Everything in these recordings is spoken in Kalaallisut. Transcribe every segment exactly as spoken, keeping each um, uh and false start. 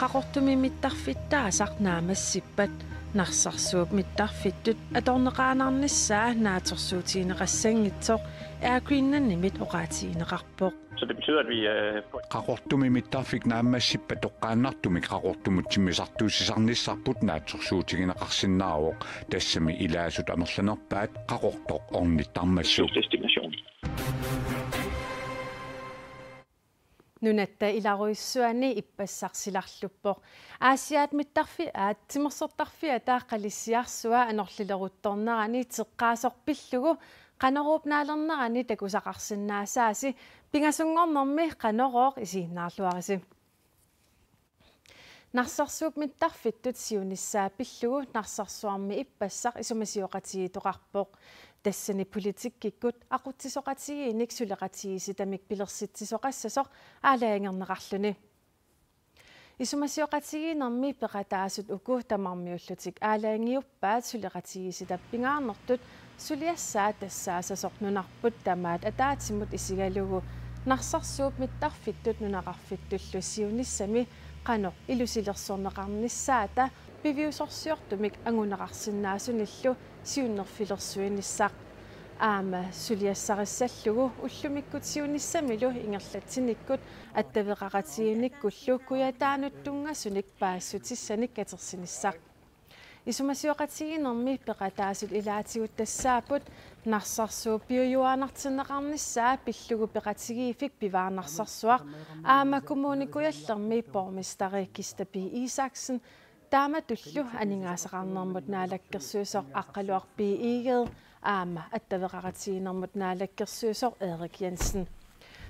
Qaqortumi mittarfittaasaq naammassippat Narsarsuup mittarfittut atorneqaannarnissaa naatsorsuutigineqassanngitsoq Air Greenlandimit oqaatigineqarpoq. Så det betyder, at vi øh, på Qaqortumi mittarfik naammassippat toqqaannartumik Qaqortumut timmisartuussisarnissarput naatsorsuutigineqarsinnaavoq, tassami ilaasut amerlanerpaat Qaqortoq ornittarmassuk. Destination. Nunatta ilarujussuani ippassaq silarluppoq. Aasiaat mittarfi-, aat, timersortarfiata qalissiarsua anorlileruttornerani teqqaasoq pillugu Qanoruup naalernerani takusaqarsinnaasaasi, pingasunngornermi Qanorooq isiginnaarluarisi. Narsarsuup mittarfittut siunissaa pillugu Narsarsuarmi ippassaq isumasioqatigiittoqarpoq. Tassani politikkikkut aqutsisoqatigiinnik suleqatigiissitamik pilersitsisoqassasoq aalajangerneqarluni. Isumasioqatigiinnermi peqataasut uku tamarmiullutik aalajangiuppaat suleqatigiissitap pingaarnertut suliassaat tassaassasoq nunarput tamaat ataatsimut isigalugu Narsarsuup mittarfittut nunaqarfittullu siunissami qanoq ilusilersorneqarnissaata piviusorsiortumik anguneqarsinnaasunillu siunnerfilersuinissaq. Aamma suliassarissallugu ullumikkut siunissamilu ingerlatsinikkut attaveqaqatigiinnikkullu Kujataanut tunngasunik paasissutissanik katersinissaq. Isumasioqatigiinnermi peqataasut ilaatigut tassaapput Narsarsuup piujuaannartinneqarnissaa pillugu peqatigiiffik Pivaar Narsarsuaq aamma Kommune Kujallermi borgmesteri Kista P. Isaksen, taamatullu aningaasaqarnermut naalakkersuisoq Aqqaluaq B. Egede aamma attaveqaqatigiinnermut naalakkersuisoq Erik Jensen.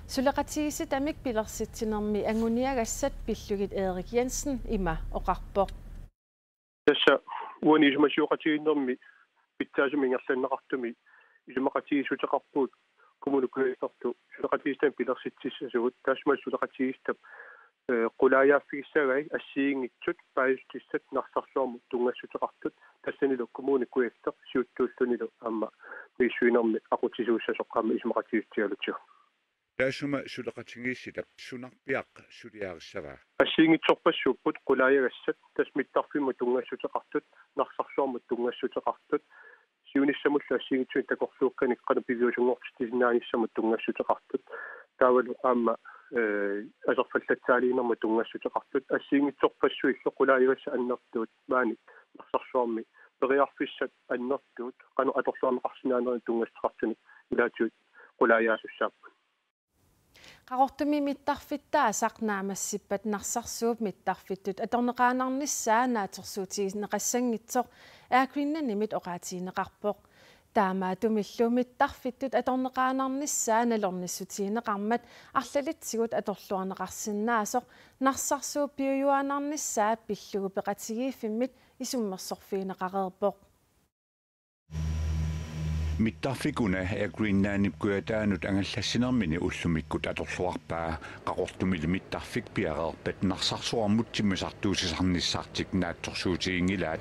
Suleqatigiissitamik pilersitsinermi anguniagassat pillugit Erik Jensen ima oqarpoq. Tassa uani isumasioqatigiinnermi pitsaasumik ingerlanneqartumi isumaqatigiissuteqarpugut Kommune Kujallertut suleqatigiissitami pilersitsissasugut, taassumalu suleqatigiissitap, eh, qulaajaaffigissagai assigiinngitsut paasissutissat Narsarsuarmut tunngassuteqartut, tassanilu Kommune Kujalleq siuttuullunilu aamma misissuinermi aqutsisuussasoq aamma isumaqatigiissutigalugu. Taassuma suleqatigiissitap sunarpiaq suliarissavaa? Assigiinngitsorpassuupput qulaajagassat, tassa mittarfimmut tunngassuteqartut, Narsarsuarmut tunngassuteqartut, siunissamullu assigiinngitsunik takorluukkanik qanoq piviusunngortitsisinnaanissamut tunngassuteqartut, taavalu aamma, eh, aserfallatsaaliinermut tunngassuteqartut, assigiinngitsorpassuillu qulaajagassat annertuut maani Narsarsuarmi periarfissat annertuut qanoq atorluarneqarsinnaaneranut tunngassuteqartunik ilaatigut qulaajaasussaappat. Qaqortumi mittarfittaasaq naammassippat Narsarsuup mittarfittut atorneqaannarnissaa naatsorsuutigineqassanngitsoq Air Greenlandimit oqaatigineqarpoq. Taamaattumillu mittarfittut atorneqaannarnissaa nalornissutigineqarmat arlalitsigut atorluarneqarsinnaasoq Narsarsuup piujuaannarnissaa pillugu peqatigiiffimmit isummersorfigineqareerpoq. Mittarfik una Air Greenlandip Kujataanut angallassinermini ullumikkut atorluarpaa. Qaqortumili mittarfik piareerpat Narsarsuarmut timmisartuussisarnissartik naatsorsuutiginngilaat.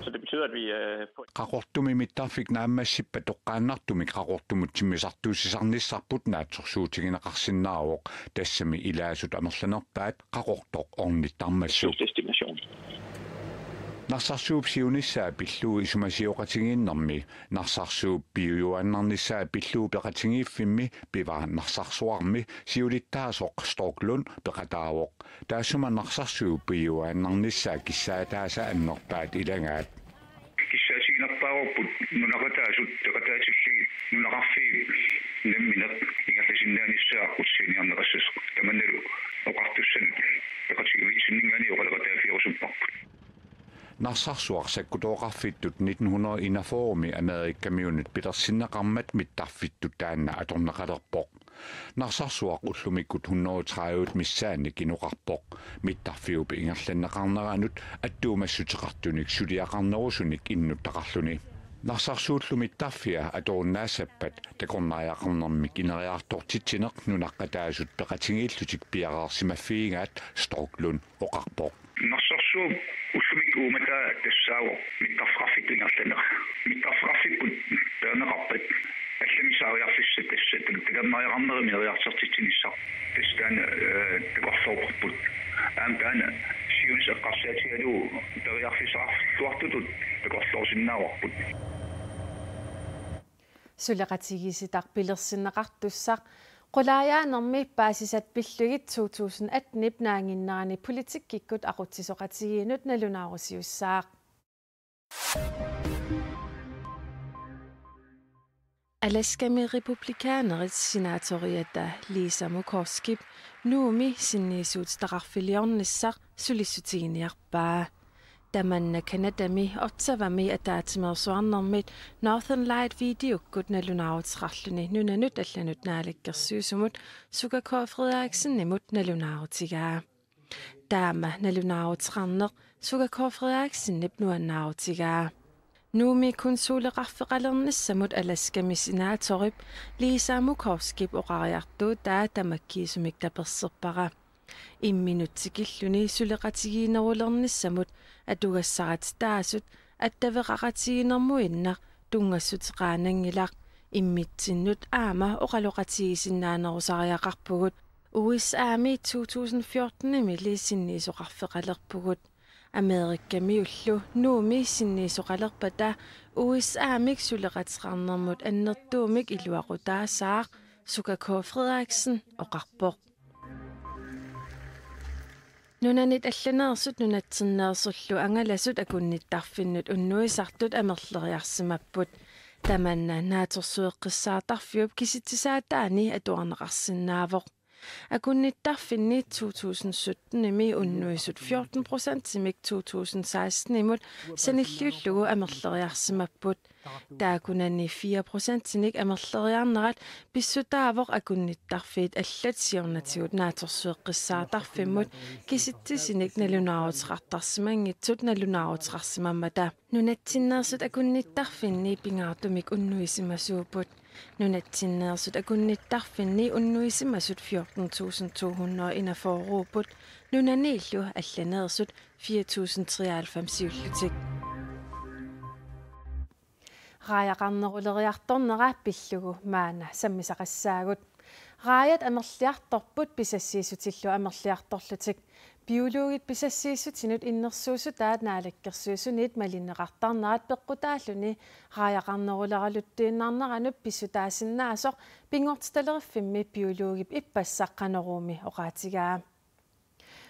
Så det betyder, at vi øh, på Qaqortumi mittarfik naammassippat toqqaannartumik Qaqortumut timmisartuussisarnissarput naatsorsuutigineqarsinnaavoq, tassami ilaasut amerlanerpaat Qaqortoq ornittarmassuk. Destination. Narsarsuup siunissaa pillugu isumasioqatigiinnermi Narsarsuup piujuaannarnissaa pillugu peqatigiiffimmi Pivaar Narsarsuarmi siulittaasoq Stork Lund peqataavoq. Taassuma Narsarsuup piujuaannarnissaa kissaataasa annerpaat ilagaat. Kissaatiginerpaareerput nunaqqataasut peqataatillugit nunaqarfiit nammineq ingerlasinnaanissaa aqutsisuuniarneqassasoq. Tamannalu oqartussanut peqatigiiffiminninngaanniit oqaloqataaffigirusupparput. Narsarsuaq sakkutooqarfittut nitten hundrede enogfyrre-mi Amerikamiunut pilersinneqarmat mittarfittut taanna atorneqalerpoq. Narsarsuaq ullumikkut hundrede tredive missaannik inoqarpoq. Mittarfiup ingerlanneqarneranut attuumassuteqartunik suliaqarnerusunik innuttaqarluni. Narsarsuullu mittarfia atorunnaassappat takornariaqarnermik ineriartortitsineq nunaqqataasut peqatigiillutik piareersimaffigigaat, Stork Lund oqarpoq. Narsarsuup ullumikkut uummataa tassaavoq mittarfeqarfittut ingerlanera. Mittarfeqarfipput peerneqarpat allamik saariarfissat tassa takornariaqarnermik ineriartortitsinissaq. Tassa taanna, eh, takorloorparput. Aamma taanna Tunsiussaqarsiatigalugu periarfissaqarluartutut takorloorsinnaavarput. Suleqatigiissitaq pilersinneqartussaq qulaajaanermi paasisat pillugit to tusind atten-ip naannginnerani politikkikkut aqutsisoqatigiinnut nalunaarusiussaaq. Alaskami republikanerit senatoriata Lisa Murkowskip Nuummi sinniisuutitaqarfiliornissaq sulissutiginiarpaa. Tamanna Canadami Ottawami ataatsimeersuarnermit Northern Light videokkut nalunaaruteqarluni nunanut allanut naalakkersuisumut Suka K. Frederiksenimut nalunaarutigaa. Taama nalunaaruteqarneq Suka K. Frederiksenip nuannaarutigaa. Nuummi konsuleqarfeqalernissamut Alaskami senatorip Lisa Murkowskip oqariartuutaa tamakkiisumik taperserpara. Imminut tikilluni suleqatigiinnerulernissamut atugassarititaasut attaveqaqatigiinnermuinnaq tunngassuteqaananngilaq, immitsinnut aamma oqaloqatigiissinnaanerusariaqarpugut. U S A-mi to tusind fjorten-imili sinniisoqarfeqalerpugut. Amerikamiullu Nuummi sinniisoqalerpata U S A-mik suleqateqarnermut annertuumik iluaqutaasaaq, Suka K. Frederiksen oqarpoq. Nunanit allaneersut nunatsinneersullu angalasut akunnittarfinnut unnuisartut amerleriarsimapput. Tamanna Naatsorsueqqissaartarfiup kisitsisaataani atuarneqarsinnaavoq. Akunnittarfinni to tusind sytten-imi unnuisut fjorten procentimik to tusind seksten-imut sanilliullugu amerleriarsimapput. Taakkunani fire procentinik amerleriarnerat pissutaavoq akunnittarfiit allat siornatigut Naatsorsueqqissaartarfimmut kisitsisinik nalunaaruteqartarsimanngitsut nalunaaruteqarsimammata. Nunatsinneersut akunnittarfinni pingaartumik unnuisimasuupput. Nunatsinneersut akunnittarfinni unnuisimasut fjorten tusind to hundrede enogfyrre-upput, nunaniillu allaneersut fire tusind treoghalvfems-iullutik. Raajaqarneruleriartornera pillugu maanna sammisaqassaagut. Raajat amerliartorput pisassiissutillu amerliartorlutik. Biologit pisassiissutinut innersuussutaat Naalakkersuisuniit malinneqartarnerat peqqutaalluni raajaqarneruleraluttuinnarneranut pissutaasinnaasoq Pinngortitaleriffimmi biologip ippassaq Qanoruumi oqaatigaa.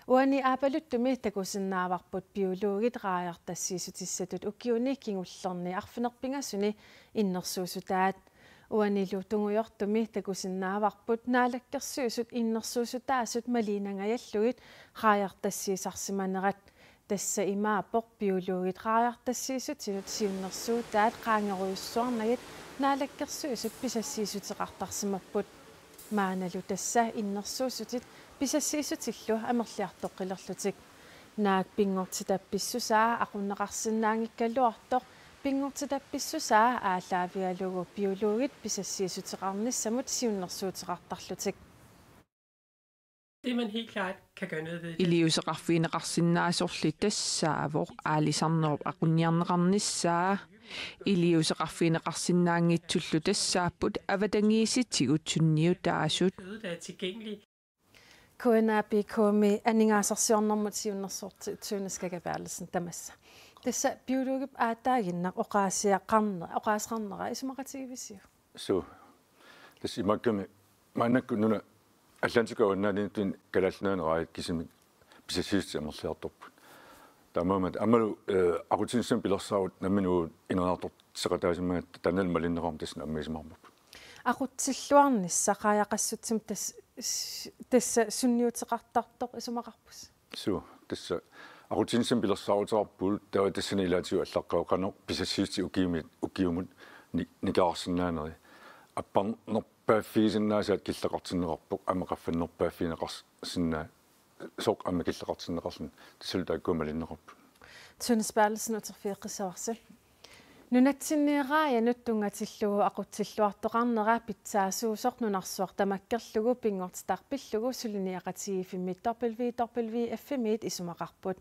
Uani aappaluttumi takusinnaavarput biologit raajartassiissutissatut ukiuni kingullerni arfineq-pingasuni innersuussutaat. Uanilu tungujortumi takusinnaavarput Naalakkersuisut innersuussutaasut maliinnangajallugit raajartassiisarsimanerat. Tassa imaappoq biologit raajartassiissutinut siunnersuutaat qaangerujussuarnagit Naalakkersuisut pisassiissuteqartarsimapput. Maannalu tassa innersuussutit pisassiissutillu amerliartoqqilerlutik. Naak pinngortitap pissusaa aqunneqarsinnaanngikkaluartoq, pinngortitap pissusaa aallaavigalugu biologit pisassiissuteqarnissamut siunnersuuteqartarlutik. Det, man helt klart kan gøre noget ved, det Iliuuseqarfigineqarsinnaasorli tassaavoq aalisarnerup aqunniarneqarnissaa. Iliuuseqarfigineqarsinnaanngitsullu tassaapput avatangiisitigut sunniutaasut. Viden, der er tilgængelig. K N A P K-mi aningaasarsiornermut siunnersuut Tønnes Skagge Berthelsen tamassa. Tassa biologip aataaginnaq oqaasiaqarne-, oqaaseqarnera isumaqatigivisiuk? Suu. Tassa imaakkami maannakkut nunat Atlantic avannaaniittut Kalaallit Nunaanni raajat kisimik pisassiissutit amerliartorput. Taamaammat aammalu, eh, aqutsinissamut pilersaarut nammineq ineriartortitseqataasimammata taannalu malinneqarmat tassa aamma isumaqarpugut. Aqutsilluarnissaq raajaqassutsimut tas-, s-, tassa sunniuteqartartoq isumaqarpusi? Suu, tassa aqutsinissamut pilersaaruteqarpugut taava tassani ilaatigut allaqqavoq qanoq pisassiissutit ukiumi-, ukiumut ni-, nikerarsinnaaneri. Apparnerpaaffigisinnaasaat killeqartinneqarpoq aamma qaffannerpaaffigineqarsinnaa-, soq aamma killeqartinneqarluni tassalu taakkua malinneqarput. Tønnes Berthelsen uterfigeqqissavarsi. Nunatsinni raajanut tunngatillugu aqutsilluartoqarnera pitsaasuusoq nunarsuaq tamakkerlugu pinngortitaq pillugu suliniaqatigiiffimmi W W F-imiit isumaqarput.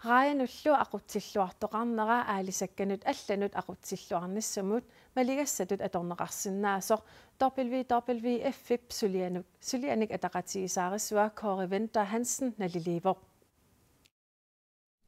Raajanullu aqutsilluartoqarnera aalisakkanut allanut aqutsilluarnissamut maligassatut atorneqarsinnaasoq W W F-ip sulianut, sulianik ataqatigiisaarisua Kåre Winther Hansen naliliivoq.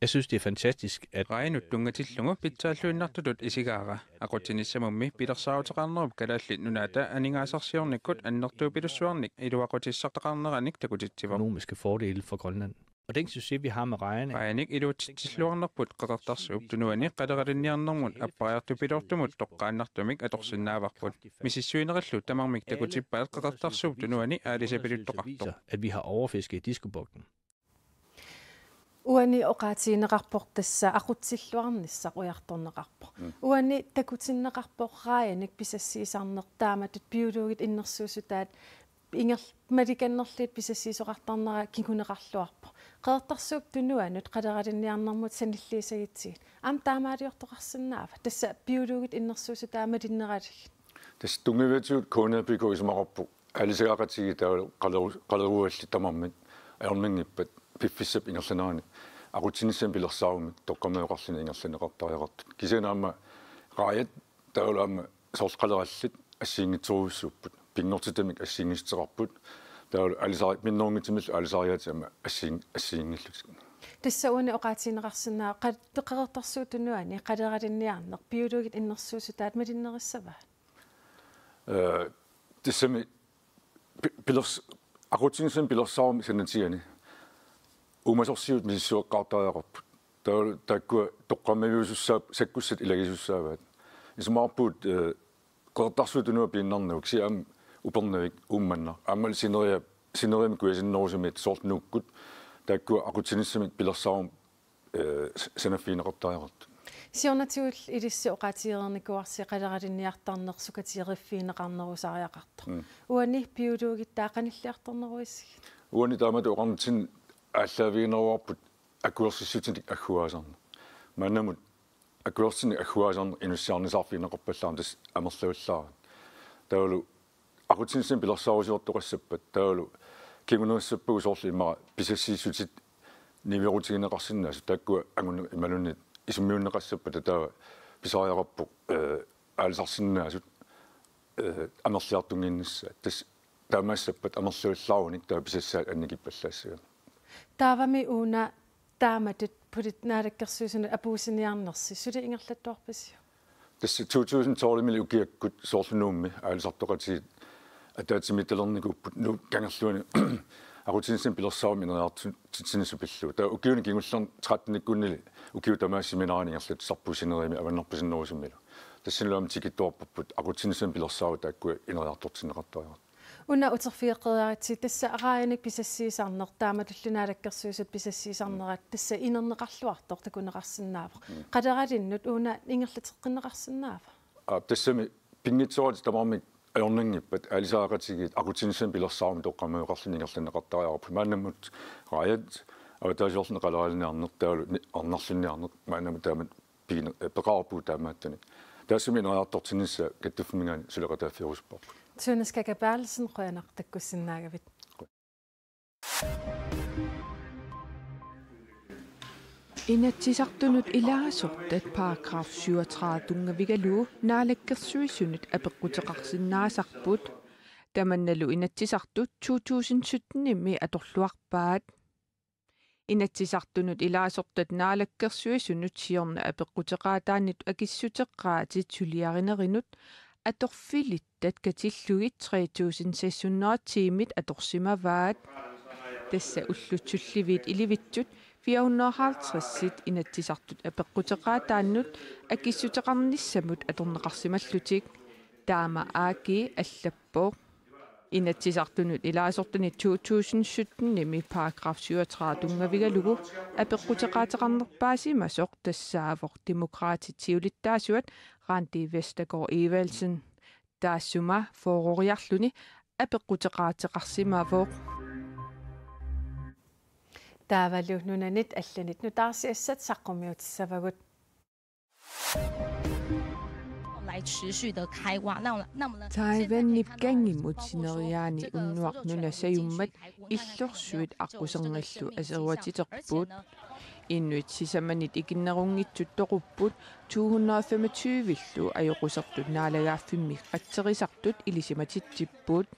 Jeg synes, det er fantastisk, at Raajanut tunngatillugu pitsaalluinnartutut isigaara. Aqutsinissamummi pilersaaruteqarnerup Kalaallit Nunaata aningaasarsiornikkut annertuupilussuarnik iluaqutissartaqarneranik takutitsivoq. Økonomiske fordele for Grønland. Og den succes, vi har med Raajanik, Raajanik iluatsitsilluarnerput Qeqertarsuup Tunuani qaleralinniarnermut appariartupiloortumut toqqaannartumik atorsinnaavarput. Misissuinerillu tamarmik takutippaat Qeqertarsuup Tunuani aalisapiluttoqartoq. Viser, at vi har overfisket i Diskobugten. Uani oqaatigineqarpoq tassa aqutsilluarnissaq ujartorneqarpoq. Uani takutinneqarpoq Raajanik pisassiisarneq taamatut biologit innersuussutaat inger-, malikannerlugit pisassiisoqartarnera kinguneqarluarpoq. Qeqertarsuup Tunuanut qaleralinniarnermut sanilliussagutsigit aamma taamaaliortoqarsinnaava? Tassa biologit innersuussutaat malinneralugit. Tassa tunngaviatigut K N A P K isumaqarpoq aalisagaqatigiit taavalu qaleru-, qaleruallit tamarmik ajornanngippat piffissap ingerlanerani aqutsinissamik pilersaarumik toqqammaviup oqarluni ingerlanneqartariaqartut. Kisianni aamma Raajat taavalu aamma soorlu qalerallit assigiinngitsorujussuupput. Pinngortitamik assigiinngitsoqarput. Taavalu aalisari-, minnerunngitsumillu aalisariaatit aamma assigiin-, assigiinngillutik. Tassa uani oqaatigineqarsinnaavoq qal-, Qeqertarsuup Tunuani qaleralinniarneq biologit innersuussutaat malinnerissavaat? Eh, tassami pi-, pilers-, aqutsinissamik pilersaarumik sanatigani uumasorsiutit misissueqqaartariaqarput. Taavalu taakkua toqqammaviusussaap-, sakkussat ilagisussaavaat. Isumaqarpugut, eh, Qeqertarsuup Tunuap piinnarnagu kisianni aamma Upernavik, Uummannaq, aammalu sineriap-, sineriammi kujasinnerusumiit soorlu Nuukkut, taakkua aqutsinissamik pilersaarumik, eh, s-, sanaffigineqartariaqartut. Siornatigut ilissi oqaatigereernikuuarsi qaleralinniartarneq sukatigeriiffigineqarnerusariaqartoq. Mm. Uani biologit taava qanilliartorneruisigit? Uani taamatut oqarnitsinni aallaavigineruarput akuersissutinik agguaasaarneq. Maannamut akuersinik agguaasaarneq inussiarnisaarfigineqarpallaarmat tassa amerlavallaarput. Taavalu aqutsinissamik pilersaarusiortoqassappat taavalu kingunerissappagut soorlu immaqa pisassiissutit niuerutigineqarsinnaasut taakkua anguneq imaluunniit isummiunneqassappat taava pisariaqarpoq, eh, aalisarsinnaasut, eh, amerliartunnginnissaat. Tassa taamaassappat amerlavallaarunik taava pisassaat annikippallaassagamik. Taavami una taamatut pulit naalakkersuisunut apuussiniarnersi suli ingerlattuarpisiuk? Tassa to tusind tolvimili ukiakkut soorlu Nuummi aalisartoqatigiit ataatsimiittalernikuupput Nuuk Kangerluani aqutsinissamik pilersaarumik ineriartortitsinissaq pillugu. Taava ukiuni kingullerni trettenikkunnili ukiut tamaasa seminarinik ingerlatsisarpugut sineriammi avannarpasinnerusumilu. Tassanilu aamma tikittuarparput aqutsinissamik pilersaarutit taakkua ineriartortinneqartariaqartut. Una uterfigeqqeriaritsi tassa Raajanik pisassiisarneq taamatullu naalakkersuisut pisassiisarnerat tassa inerneqarluartoq takuneqarsinnaavoq. Mm. Qaleralinnut una ingerlateqqinneqarsinnaava? Aa, tassami pinngitsooratik tamarmik ajornanngippat aalisagaqatigiit aqutsinissamik pilersaarumik toqqammaviup oqarluni ingerlanneqartariaqarput. Maannamut Raajat avataasiorluni qaleralinniarneq taavalu ni-, arnarlinniarneq maannamut taamatut pigine-, eh, peqarpugut taamaattunik. Taassuma ineriartortinnissaa kattuffimminngaanniit suleqataaffigerusupparput. Sune Skaka Berthelsen, qujanaq takkussinnaagavit. Inatsisartunut ilaasortat paragraf syvogtredive tunngavigalugu Naalakkersuisunut apeqquteqarsinnaasarput. Tamannalu Inatsisartut to tusind syttenimi atorluarpaat. Inatsisartunut ilaasortat Naalakkersuisunut siorna apeqquteqaataannut akissuteqaatit suliarinerinut atorfilittat katillugit tre tusind seks hundrede tiimit atorsimavaat. Tassa ullut sulliviit ilivitsut fire hundrede og halvtredsit Inatsisartut apeqquteqaataannut akissuteqarnissamut atorneqarsimallutik. Taama A G allappoq. Inatsisartunut ilaasortani to tusind syttenimi paragraf syvogtredive tunngavigalugu apeqquteqaateqarnerpaasimasoq tassaavoq Demokraatit siulittaasuat Randi Vestergaard Evaldsen. Taassuma fyrreriarluni apeqquteqaateqarsimavoq. Taavalu nunanit allanit nutaarsiassat saqqummiutissavagut. Taiwanip kanngimut sineriaani unnuaq nuna sajummat illorsuit aqquserngillu aserorterput. Inuit sisamanit ikinnerunngitsut toqupput to hundrede og femogtyve-llu ajoqusertut naalagaaffimmi qatserisartut ilisimatitsipput.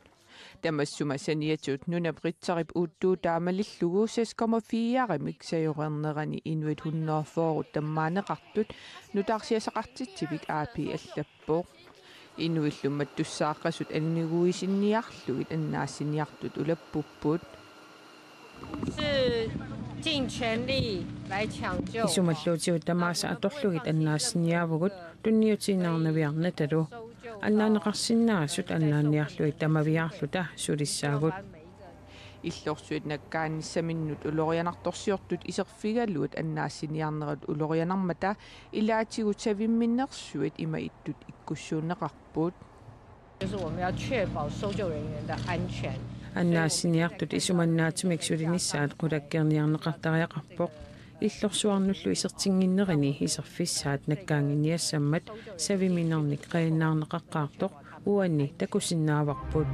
Tamassuma saniatigut nunap Ritzerip uuttuutaa malillugu seks komma fire-mik sajoreernerani inuit hundrede fyrre tammaaneqartut nutaarsiassaqartitsivik A P allappoq. Inuillu mattussaaqqasut aniguisinniarlugit annaassiniartut ulappupput. 是尽全力来抢救。 Isumalluutigut tamaasa atorlugit annaassiniaavugut tunniutiinnarnaviarnatalu. Annaaneqarsinnaasut annaanniarlugit tamaviaarluta sulissaagut. Illorsuit nakkaannissaminnut ulorianartorsiortut iserfigalugit annaassiniarnerat ulorianarmata ilaatigut saviminersuit ima ittut ikkussuunneqarput. 就是我们要确保搜救人员的安全。 Annaassiniartut isumannaatsumik sulinissaat qulakkeerniarneqartariaqarpoq. Illorsuarnullu isertinnginnerini iserfissaat nakkaannginiassammat saviminernik qiiannaarneqaqqaartoq uani takusinnaavarput.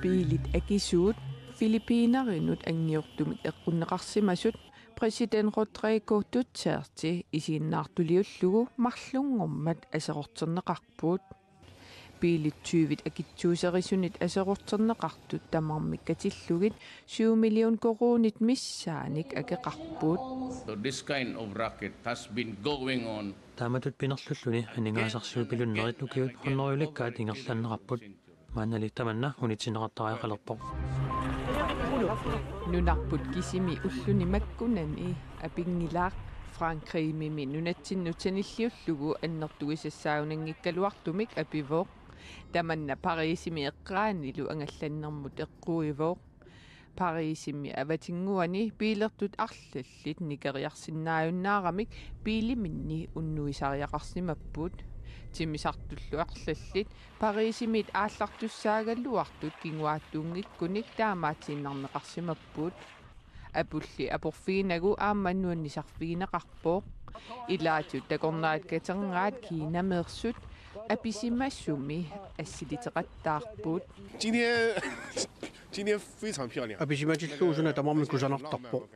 Biilit akisuut Filippinerinut anngiortumik eqqunneqarsimasut præsident Rodrigo Duterte isiginnaartuliullugu marlunngormat aserorterneqarput. Biilit tyvit akitsuuserisunit aserorterneqartut tamarmik katillugit syv million koruunit missaanik akeqarput. So this kind of racket has been going on. Taamatut pinerlulluni aningaasarsiupiluunnerit ukiut hundredelikkaat ingerlanneqarput. Maannali tamanna unitsinneqartariaqalerpoq. Nunarput kisimi ulluni makkunani apinngilaq. Frankrigimi nunatsinnut sanilliullugu annertugisassaanngikkaluartumik apivoq. Tamanna Parisimi eqqaanilu angallannermut eqquivoq. Parisimi avatinnguani biilertut arlallit nikeriarsinnaajunnaaramik biiliminni unnuisariaqarsimapput. Timmisartullu arlallit Parisimit aallartussaagaluartut kinguaattuunngikkunik taamaatiinnarneqarsimapput. Apulli aporfiginagu aamma nuannisarfigineqarpoq. Ilaatigut takornariat katernaat Kinameersut apisimasumi assiliteqattaarput. 今天今天非常漂亮。 Apisimatillugu suna tamarmi kusanartarpoq.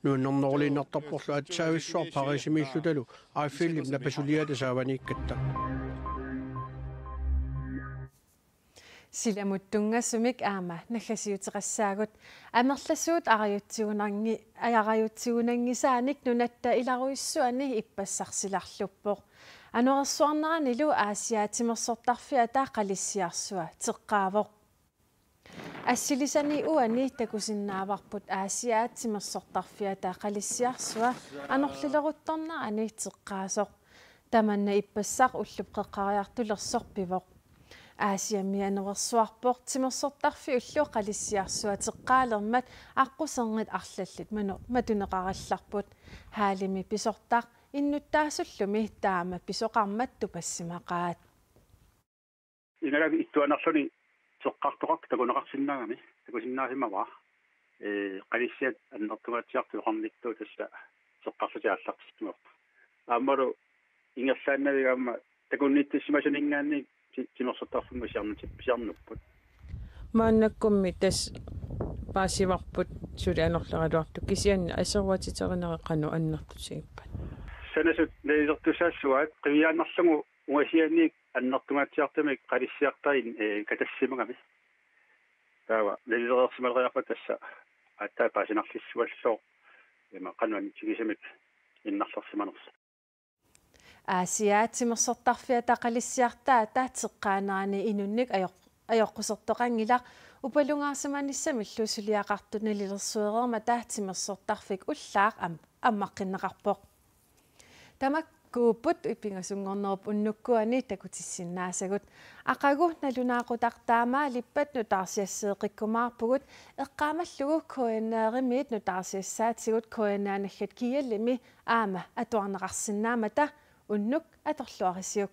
Nuannerneruliinnartarporlu aatsaavissuaq Parisimiillutalu Eiffelip napasuliata saavaniikkatta. Silamut tunngasumik aamma naggasiuteqassaagut. Amerlasuut arajutsigunanngi-, arajutsigunanngisaanik nunatta ilarujussuani ippassaq silarluppoq. Anorersuarneranilu Aasiaat timersortarfiata qalissiarsua teqqaavoq. Assilisani uani takusinnaavarput Aasiaat timersortarfiata qalissiarsua anorlileruttornerani teqqaasoq. Tamanna ippassaq ullup qeqqariartulersoq pivoq. Aasiammi anorersuarpoq timersortarfiullu qalissiarsua teqqaalermat aqqusernit arlallit manu-, matuneqarallarput. Haalimi pisortaq innuttaasullumi taama pisoqarmat tupassimaqaat. Ingalak ittuanerluni teqqartoqartoq takuneqarsinnaagami, takusinnaasimavara. Ee, qalissiat annertungaatsiartut oqarnittut tassa teqqarlutik aallartitsimavoq. Aammalu ingerlaannavik aamma takunniissimasuninngaanniit ti-, timersortarfimmut pisiarnut-, pisiarnupput. Maannakkummi tassa paasivarput suli anorleraluartoq kisianni aserorternerit qanoq annertutigippat? Sanasut nalilertussaassuaat qiviaannarlugu ungasianiit annertungaatsiartumik qalissiartarit, ee, katassimagami. Taava nalilereersimaleriarpat tassa aatsaat paasinarlissuallu ima qanoq annertutigisumik innarlersimanersoq. Aasiaat timersortarfiata qalissiartaata teqqaanerani inunnik ajoq-, ajoqusertoqanngilaq upalungaarsimanissamillu suliaqartut nalilersuereermata timersortarfik ullaaq am-, ammaqqinneqarpoq. Tamakkuupput pingasunngornerup unnukkuani takutissinnaasagut. Aqagu nalunaaqutaq taamaalippat nutaarsiasseeqqikkumaarpugut eqqaamallugu K N R-imiit nutaarsiassaatigut K N R naggat G L-imi aamma atuarneqarsinnaammata unnuk atorluarisiuk.